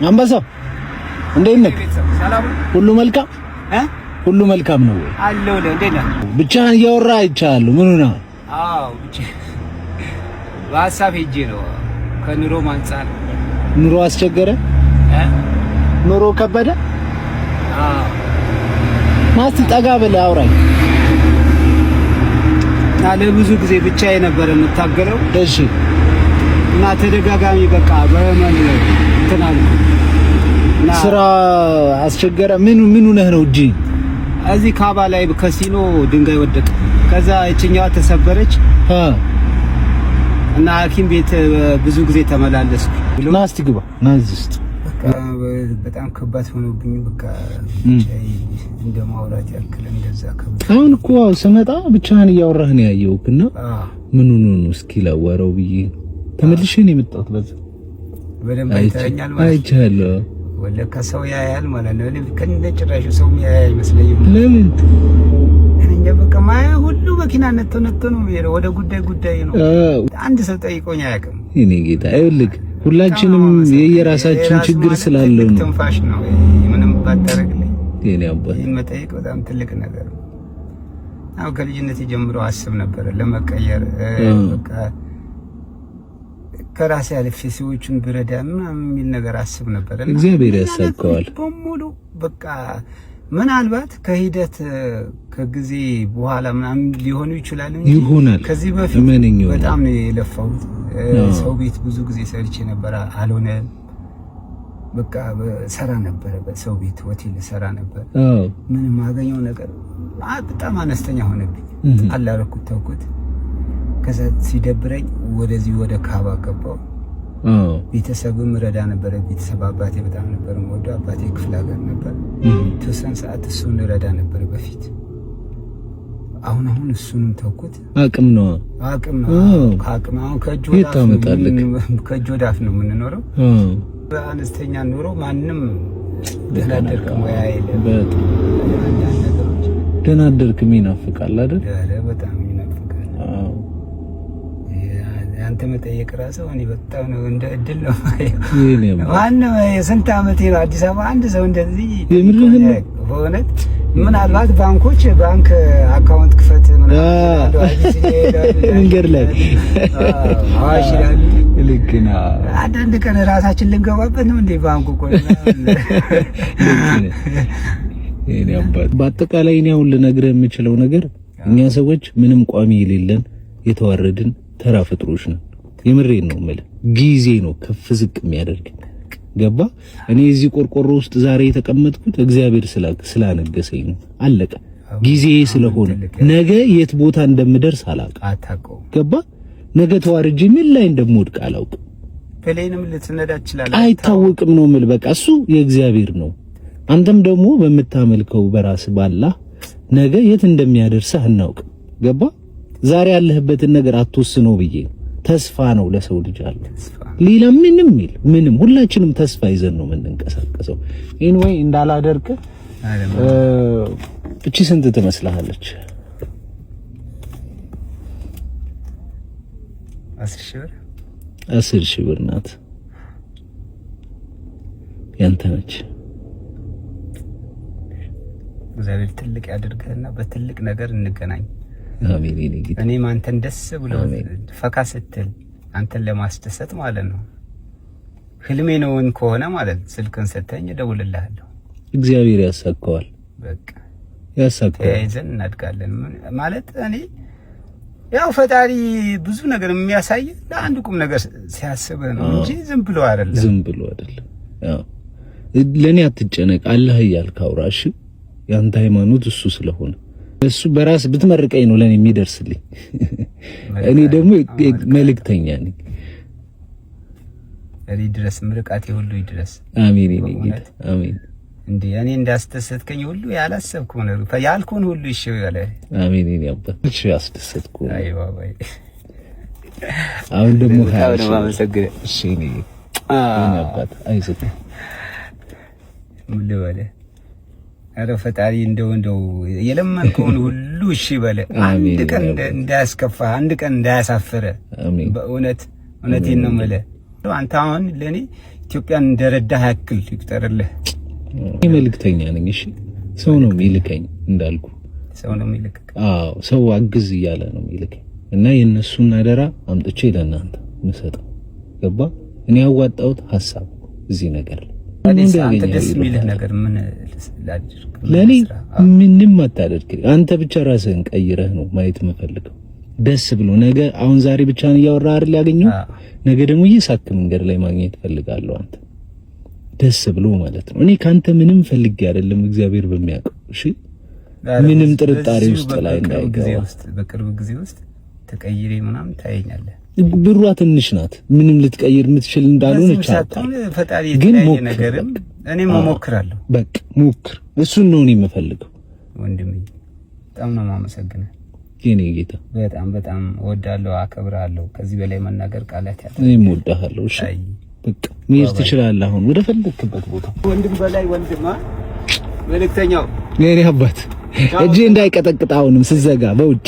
አንበሳው እንዴት ነህ? ሁሉ መልካም ሁሉ መልካም ነው ወይ? አለሁልህ። እንዴት ነህ? ብቻህን እያወራህ አይቻለሁ። ምን ሆነህ? አዎ ብቻ በሀሳብ ሄጄ ነው። ከኑሮ አንፃር ኑሮ አስቸገረ? ኑሮ ከበደ? አዎ። ማስቲ ጠጋ ብለህ አውራኝ። እና ለብዙ ጊዜ ብቻዬን ነበር የምታገለው። እሺ። እና ተደጋጋሚ በቃ በህመም እንትን አልኩ። እና ስራ አስቸገረ። ምን ምን ሆነህ ነው? እጅ እዚህ ካባ ላይ ከሲኖ ድንጋይ ወደቀ። ከዛ እችኛዋ ተሰበረች እና ሐኪም ቤት ብዙ ጊዜ ተመላለስኩ። ና እስቲ ግባ፣ ና እዚህ ውስጥ። በቃ በጣም ከባድ ሆኖብኝ በቃ ብቻዬን እንደ ማውራት ያክል እንደዛ ከባድ። አሁን እኮ ስመጣ ብቻህን እያወራህ ነው ያየሁህ እና ምን ሆኖ ነው እስኪ ላዋራው ብዬ ተመልሼ ነው የመጣሁት። በዛ በደንብ አይተኸኛል ማለት ነው። አይቻለሁ። ወለካ ሰው ያያል ማለት ነው። እኔ ከእንደ ጭራሹ ሰው ያያል አይመስለኝም። ለምን? እኛ በቃ ማያ ሁሉ መኪና ነጥቶ ነጥቶ ነው የሚሄደው። ወደ ጉዳይ ጉዳይ ነው። አንድ ሰው ጠይቆኝ አያውቅም። እኔ ጌታ ይኸውልህ፣ ሁላችንም የየራሳችን ችግር ስላለው ነው። ትንፋሽ ነው። ምንም ባታረግልኝ የኔ አባት ይሄን መጠየቅ በጣም ትልቅ ነገር ነው። አዎ ከልጅነት ጀምሮ አስብ ነበር ለመቀየር፣ በቃ ከራሴ አልፌ ሰዎችን ብረዳ ምናምን የሚል ነገር አስብ ነበር። እግዚአብሔር ያሳካዋል በሙሉ። በቃ ምናልባት ከሂደት ከጊዜ በኋላ ምናምን ሊሆኑ ይችላል እንጂ ይሆናል። ከዚህ በፊት በጣም ነው የለፋሁት። ሰው ቤት ብዙ ጊዜ ሰርቼ ነበር፣ አልሆነ። በቃ ሰራ ነበረ፣ በሰው ቤት ሆቴል ሰራ ነበር። ምንም አገኘው ነገር በጣም አነስተኛ ሆነብኝ። አላረኩት፣ ተውኩት። ከዛ ሲደብረኝ ወደዚህ ወደ ካባ ገባው። ቤተሰብም ረዳ ነበረ። ቤተሰብ አባቴ በጣም ነበር የምወደው። አባቴ ክፍለ ሀገር ነበር። ተወሰነ ሰዓት እሱን ረዳ ነበር በፊት። አሁን አሁን እሱንም ተውኩት። አቅም ነው አቅም ነው። ከአቅም አሁን ከእጅ ወደ አፍ ነው የምንኖረው። በአነስተኛ ኑሮ ማንም ደህና አደርክ ሙያ የለም። ደህና አደርክም ይናፍቃል አይደል? ኧረ በጣም ይናፍቃል። አንተ መጠየቅ ራሱ እኔ በጣም ነው እንደ እድል ነው። ማንም የስንት ዓመቴ ነው አዲስ አበባ አንድ ሰው እንደዚህ በእውነት ምናልባት ባንኮች ባንክ account ክፈት መንገድ ላይ አዋሽ ይላሉ። ልክ ነው። አንዳንድ ቀን ራሳችን ልንገባበት ነው እንዴ ባንኩ? ቆይ በአጠቃላይ እኔ አሁን ልነግርህ የምችለው ነገር እኛ ሰዎች ምንም ቋሚ የሌለን የተዋረድን ተራ ፍጥሮች ነን። የምሬን ነው የምልህ። ጊዜ ነው ከፍ ዝቅ የሚያደርግ ገባ። እኔ እዚህ ቆርቆሮ ውስጥ ዛሬ የተቀመጥኩት እግዚአብሔር ስላነገሰኝ ነው። አለቀ። ጊዜ ስለሆነ ነገ የት ቦታ እንደምደርስ አላውቅም። ገባ። ነገ ተዋርጄ ምን ላይ እንደምወድቅ አላውቅም። plane ም ልትነዳ ትችላለህ፣ አይታወቅም ነው የምልህ። በቃ እሱ የእግዚአብሔር ነው። አንተም ደግሞ በምታመልከው በራስ ባላህ ነገ የት እንደሚያደርስህ አናውቅም። ገባ። ዛሬ ያለህበትን ነገር አትወስነው ብዬ ተስፋ ነው ለሰው ልጅ አለ። ሌላ ምንም ይል ምንም፣ ሁላችንም ተስፋ ይዘን ነው የምንንቀሳቀሰው። anyway እንዳላደርቅ እቺ ስንት ትመስልሃለች? 10,000 ብር። 10,000 ብር ናት። ያንተ ነች። እግዚአብሔር ትልቅ ያድርግህና በትልቅ ነገር እንገናኝ። አሜን። የኔ ጌታ እኔም አንተን ደስ ብሎ ፈካ ስትል አንተን ለማስደሰት ማለት ነው። ህልሜ ነውን ከሆነ ማለት ስልክን ሰተኝ እደውልልሃለሁ። እግዚአብሔር ያሳካዋል። በቃ ያሳካዋል። ተያይዘን እናድጋለን ማለት እኔ ያው ፈጣሪ ብዙ ነገር የሚያሳይ ለአንድ ቁም ነገር ሲያስብህ ነው እንጂ ዝም ብሎ አይደለም። ዝም ብሎ አይደለም። ያው ለኔ አትጨነቅ፣ አላህ እያልክ አውራ። እሺ ያንተ ሃይማኖት እሱ ስለሆነ እሱ በራስ ብትመርቀኝ ነው ለኔ የሚደርስልኝ። እኔ ደግሞ መልእክተኛ ነኝ። እኔ ድረስ ምርቃቴ ሁሉ ይድረስ። አሜን። የኔ ጌታ አሜን። እንዴ እኔ እንዳስደሰትከኝ ሁሉ ያላሰብኩህ ነው ያልኩህን ሁሉ እሺ በለ። አሜን። የኔ አባት እሺ፣ አስደሰትኩህ። አይ ባባይ አሁን ደግሞ እሺ፣ የኔ አባት አይዞህ። ምን ልበልህ? ኧረ ፈጣሪ እንደው እንደው የለመንከውን ሁሉ እሺ በለ። አንድ ቀን እንዳያስከፋ፣ አንድ ቀን እንዳያሳፍረ። በእውነት እውነቴን ነው የምልህ። አንተ አሁን ለእኔ ኢትዮጵያን እንደረዳህ ያክል ይቁጠርልህ። እኔ መልእክተኛ ነኝ። እሺ ሰው ነው የሚልከኝ እንዳልኩ ሰው ነው የሚልክ። አዎ ሰው አግዝ እያለ ነው የሚልከኝ እና የእነሱን አደራ አምጥቼ ለእናንተ የምሰጠው ገባ። እኔ ያዋጣሁት ሀሳብ እዚህ ነገር አንተ ደስ የሚልህ ነገር ምን ላድርግ? ለኔ ምንም አታደርግ። አንተ ብቻ ራስህን ቀይረህ ነው ማየት የምፈልገው። ደስ ብሎ ነገ አሁን ዛሬ ብቻህን እያወራህ አይደል ያገኘው፣ ነገ ደግሞ እየሳክ መንገድ ላይ ማግኘት እፈልጋለሁ። አንተ ደስ ብሎ ማለት ነው። እኔ ካንተ ምንም ፈልጌ አይደለም፣ እግዚአብሔር በሚያውቀው። እሺ ምንም ጥርጣሬ ውስጥ ላይ እንዳይገባ። በቅርብ ጊዜ ውስጥ ተቀይሬ ምናምን ታየኛለህ። ብሯ ትንሽ ናት፣ ምንም ልትቀይር የምትችል እንዳልሆነች ፈጣሪ ግን ነገርም እኔም እሞክራለሁ። በቃ ሞክር። እሱን ነው እኔ የምፈልገው ወንድሜ። በጣም ነው የማመሰግነው የኔ ጌታ። በጣም በጣም እወዳለሁ፣ አከብራለሁ። ከዚህ በላይ መናገር ቃላት ያጣ። እኔም እወድሃለሁ። እሺ በቃ መሄድ ትችላለህ አሁን ወደ ፈለክበት ቦታ። ወንድም በላይ ወንድማ መልእክተኛው የኔ አባት እጄ እንዳይቀጠቅጥ አሁንም ስዘጋ በውጭ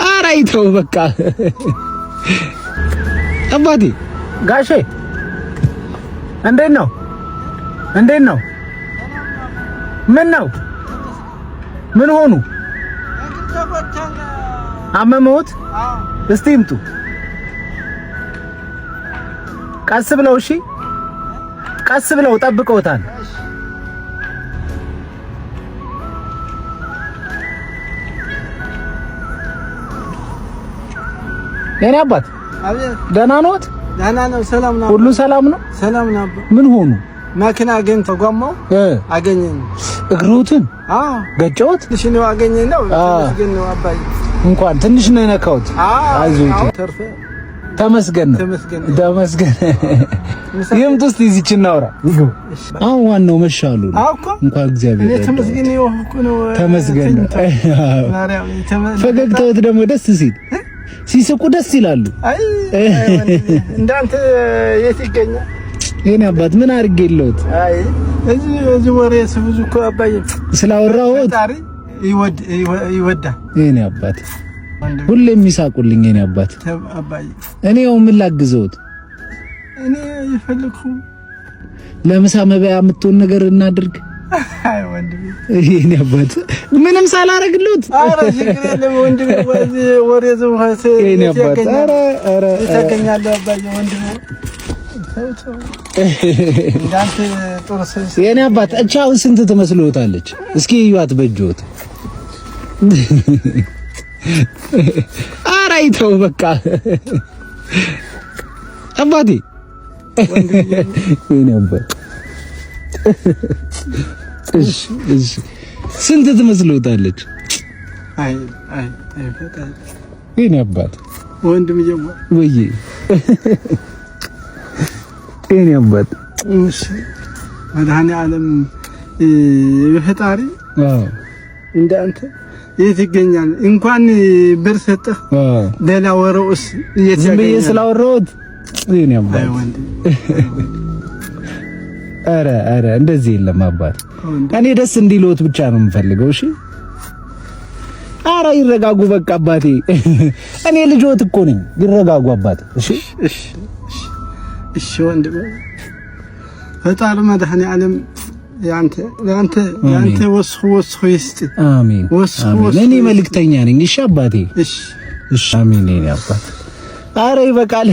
ኧረ ይተው በቃ አባቴ። ጋሼ እንዴት ነው? እንዴት ነው? ምን ነው? ምን ሆኑ? አመመዎት? እስቲ ይምጡ ቀስ ብለው። እሺ ቀስ ብለው ጠብቀውታል። የኔ አባት ደህና ነዎት? ደህና ነው። ሰላም ነው። ሁሉ ሰላም ነው። ሰላም ነው። ምን ሆኑ? መኪና አገኝቶ ጎማው አገኘኝ። እግሮትን ገጨውት? ትንሽ ነው አገኘኝ ነው። ተመስገን ነው አባዬ። እንኳን ትንሽ ነው የነካሁት። አይዞህ፣ ተመስገን ነው። ተመስገን። ይምጡ እስኪ እዚች እናውራ። አሁን ዋናው መሻሉ ነው። እንኳን እግዚአብሔር ተመስገን ነው። ፈገግታዎት ደግሞ ደስ ሲል ሲስቁ ደስ ይላሉ። አይ እንዳንተ የት ይገኛል? የኔ አባት ምን አድርጌልዎት? አይ እዚህ ወሬ ብዙ እኮ አባዬ ስላወራሁት ይወዳል። የኔ አባት ሁሌም ይሳቁልኝ። የኔ አባት እኔ ያው ምን ላግዘውት? እኔ የፈለግኩ ለምሳ መበያ የምትሆን ነገር እናድርግ። አይ ወንድሜ፣ የኔ አባት ምንም ሳላረግልዎት። ኧረ ችግር የለም ወንድሜ፣ ወሬ ዝም የኔ አባት። ኧረ ኧረ ታገኛለህ አባዬ ወንድሜ። የኔ አባት እቺ አሁን ስንት ትመስልዎታለች? እስኪ እዩዋት በእጅዎት። ኧረ ይተው በቃ አባቴ። የኔ አባት እሺ እሺ፣ ስንት ትመስልዎታለች? አይ አይ አይ ፈጣሪ የኔ አባት ወንድምዬ፣ ወይ የኔ አባት እሺ፣ መድኃኒዓለም ፈጣሪ እንደ አንተ የት ይገኛል? እንኳን ብር ሰጠህ፣ ሌላ ወረውስ የት ዝም ብዬ ስላወራሁት የኔ አባት። ኧረ ኧረ እንደዚህ የለም አባት፣ እኔ ደስ እንዲልዎት ብቻ ነው የምፈልገው። እሺ ኧረ ይረጋጉ በቃ አባቴ፣ እኔ ልጆት እኮ ነኝ። ይረጋጉ አባቴ። እሺ እሺ እሺ ወንድሜ፣ ፈጣሪ መድኃኒዓለም ያንተ ያንተ ያንተ ወስኹ ወስኹ ይስጥ። አሜን። ወስኹ ወስኹ። እኔ መልእክተኛ ነኝ። እሺ አባቴ። እሺ እሺ። አሜን። የእኔ አባት። ኧረ ይበቃል።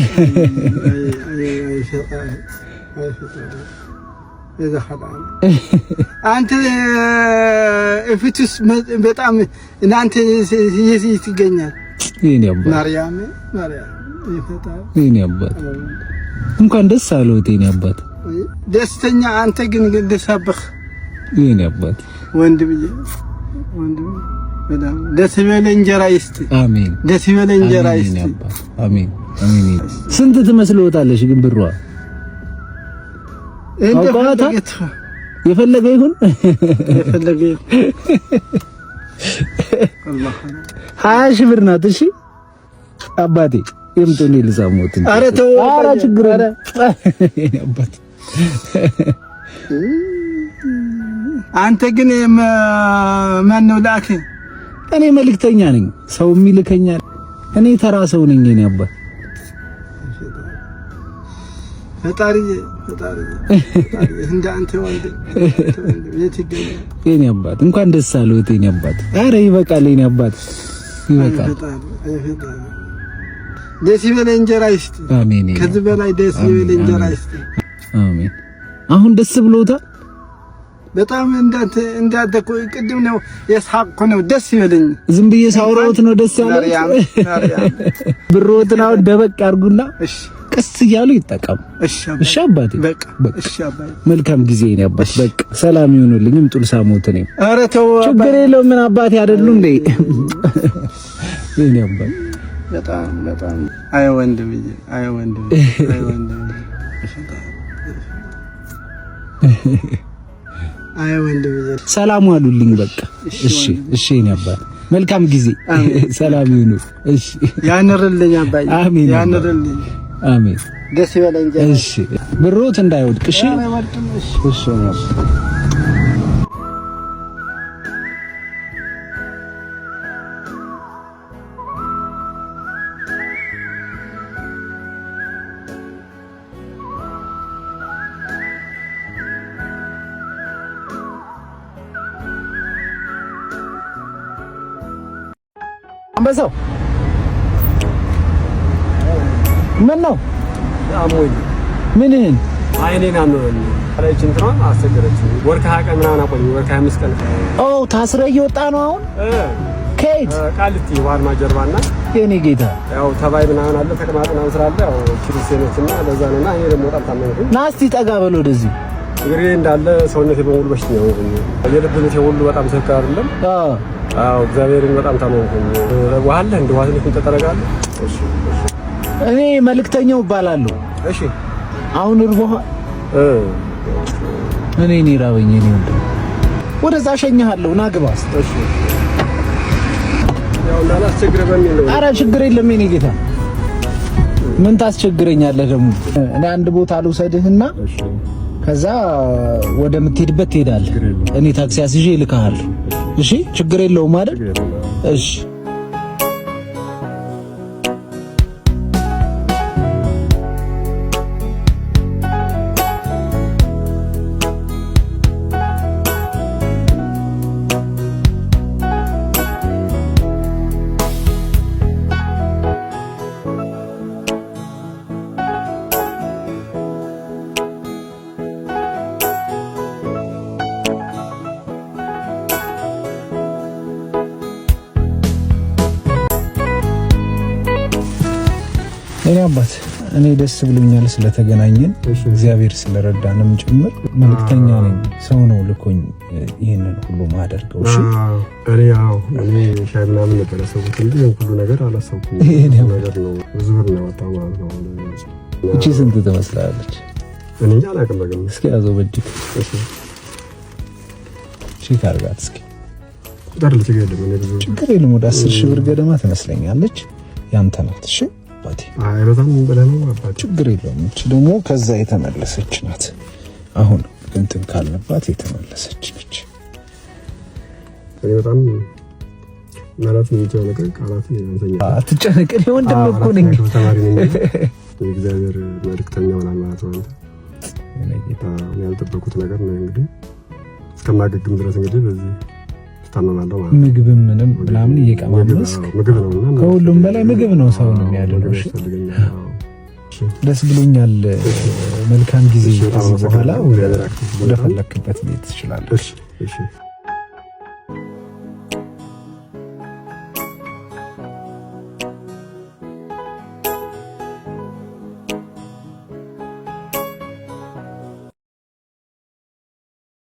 አንተ እፍትስ በጣም እናንተ የት ይገኛል? የእኔ አባት ማርያም ማርያም የእኔ አባት እንኳን ደስ አለዎት። የእኔ አባት ደስተኛ አንተ ግን ደሳብህ የእኔ አባት ወንድምዬ ወንድም በጣም ደስ ይበለ እንጀራ ይስጥ። አሜን። ደስ ይበለ እንጀራ ይስጥ። አሜን አሜን። ስንት ትመስልዎታለሽ ግን ብሯ? የፈለገ ይሁን የፈለገ ይሁን። 20,000 ብር ናት። እሺ አባቴ ይምጡ፣ እኔ ልሳሞት። ኧረ ተው፣ ኧረ ችግር የለም አባት። አንተ ግን ማን ነው ላክ? እኔ መልእክተኛ ነኝ፣ ሰው የሚልከኛል። እኔ ተራ ሰው ነኝ። የኔ አባት ፈጣሪ ፈጣሪ እንደ አንተ ወንድ የት ይገኛል? የኔ አባት እንኳን ደስ አለዎት የኔ አባት። ኧረ ይበቃል የኔ አባት ይበቃል። ደስ ይበለኝ እንጀራ ይስጥ። አሜን። ከዚህ በላይ ደስ ይበለኝ እንጀራ ይስጥ። አሜን። አሁን ደስ ብሎታል በጣም። እንዳንተ እንዳንተ እኮ ቅድም ነው የሳቅኩ ነው። ደስ ይበለኝ። ዝም ብዬ ሳውራዎት ነው ደስ ያለው። ብሮትን አሁን ደበቅ አድርጉና ቀስ እያሉ ይጠቀሙ። እሺ አባቴ፣ በቃ እሺ አባቴ፣ መልካም ጊዜ የኔ አባት። በቃ ሰላም ይሁንልኝ። ይምጡ ልሳሞት። እኔም ኧረ ተው ችግር የለውም። ምን አባቴ አይደሉ እንዴ የኔ አባት? በጣም በጣም አይ ወንድምዬ፣ አይ ወንድምዬ፣ አይ ወንድምዬ፣ አይ ወንድምዬ፣ ሰላም ዋሉልኝ። በቃ እሺ፣ እሺ የኔ አባት መልካም ጊዜ፣ ሰላም ይሁኑ። እሺ ያንርልኝ አባዬ፣ አሜን፣ ያንርልኝ። አሜን። ደስ ይበለኝ። እሺ ብሮት እንዳይወድቅ። እሺ፣ እሺ። አንበሳው ምን ነው? አሞኝ። ምንህን? አይኔን አመመኝ። አለች እንትኗን አስቸገረችኝ። ወር ከሀያ ቀን ምናምን አቆየኝ። ወር ከ25 ቀን። ኦ ታስረህ እየወጣ ነው አሁን? ከየት? ቃሊቲ ዋርማ ጀርባና የኔ ጌታ ያው ተባይ ምናምን አለ፣ ተቅማጥ ምናምን ስላለ ያው ክርስቲያኖች እና ለዛ ነውና እኔ ደግሞ በጣም ታመምኩኝ። ና እስቲ ጠጋ በል ወደዚህ። እግሬ እንዳለ ሰውነቴ በሙሉ በሽተኛ ሆንኩኝ። የልብ ምቴ ሁሉ በጣም ትክክል አይደለም። አዎ እግዚአብሔርን በጣም ታመምኩኝ። ውሃ አለ እንደ ውሃ ትንሽ ትጠረጋለህ? እሺ እሺ። እኔ መልእክተኛው እባላለሁ። እሺ አሁን እርቦህ? እኔ ራበኝ። እኔ ወንድም ወደዛ እሸኝሃለሁ። ና ግባ። እሺ ያው እንዳላስቸግርህ በሚል ነው። ኧረ ችግር የለም የኔ ጌታ። ምን ታስቸግረኛለህ ደግሞ? እኔ አንድ ቦታ ልውሰድህና ከዛ ወደምትሄድበት ትሄዳለህ። እኔ ታክሲ አስይዤ እልክሃለሁ። እሺ ችግር የለውም አይደል? እሺ እኔ አባት እኔ ደስ ብሎኛል ስለተገናኘን፣ እግዚአብሔር ስለረዳንም ጭምር። መልእክተኛ ነኝ፣ ሰው ነው ልኮኝ ይህንን ሁሉ ማደርገው። እሺ እኔ ያው እኔ ሻይ ምናምን ነበር ያሰብኩት እንጂ ይሄን ሁሉ ነገር አላሰብኩም። ነገር ነው ብዙ ብር ነው ያወጣው ማለት ነው። እቺ ስንት ትመስላለች? እኔ እንጃ አላውቅም። በግምት እስኪ ያዘው በእጅህ። እሺ check አድርጋት እስኪ። ቁጥር ችግር የለም እኔ ብዙ ችግር የለም። ወደ 10 ሺህ ብር ገደማ ትመስለኛለች። ያንተ ናት። እሺ አባቴ። አይ በጣም ብለህ ነው አባቴ። ችግር የለውም። እቺ ደግሞ ከዛ የተመለሰች ናት። አሁን እንትን ካልንባት የተመለሰች ነች። እኔ በጣም ማለት የምችለው ነገር ቃላት ያንሰኛል። አትጨነቅ፣ እኔ ወንድም እኮ ነኝ። ተማሪ ነኝ። የእግዚአብሔር መልእክተኛ ሆናል ማለት ነው። አንተ ያልጠበኩት ነገር ነው። እንግዲህ እስከማገግም ድረስ እንግዲህ በዚህ ታመማለሁ ማለት ነው። ምግብም ምንም ምናምን እየቀማመስክ ምግብ ነውና ከሁሉም በላይ ምግብ ነው ሰውን የሚያድነው። እሺ ደስ ብሎኛል። መልካም ጊዜ። ከዚህ በኋላ ወደ ፈለክበት መሄድ ትችላለህ። እሺ እሺ።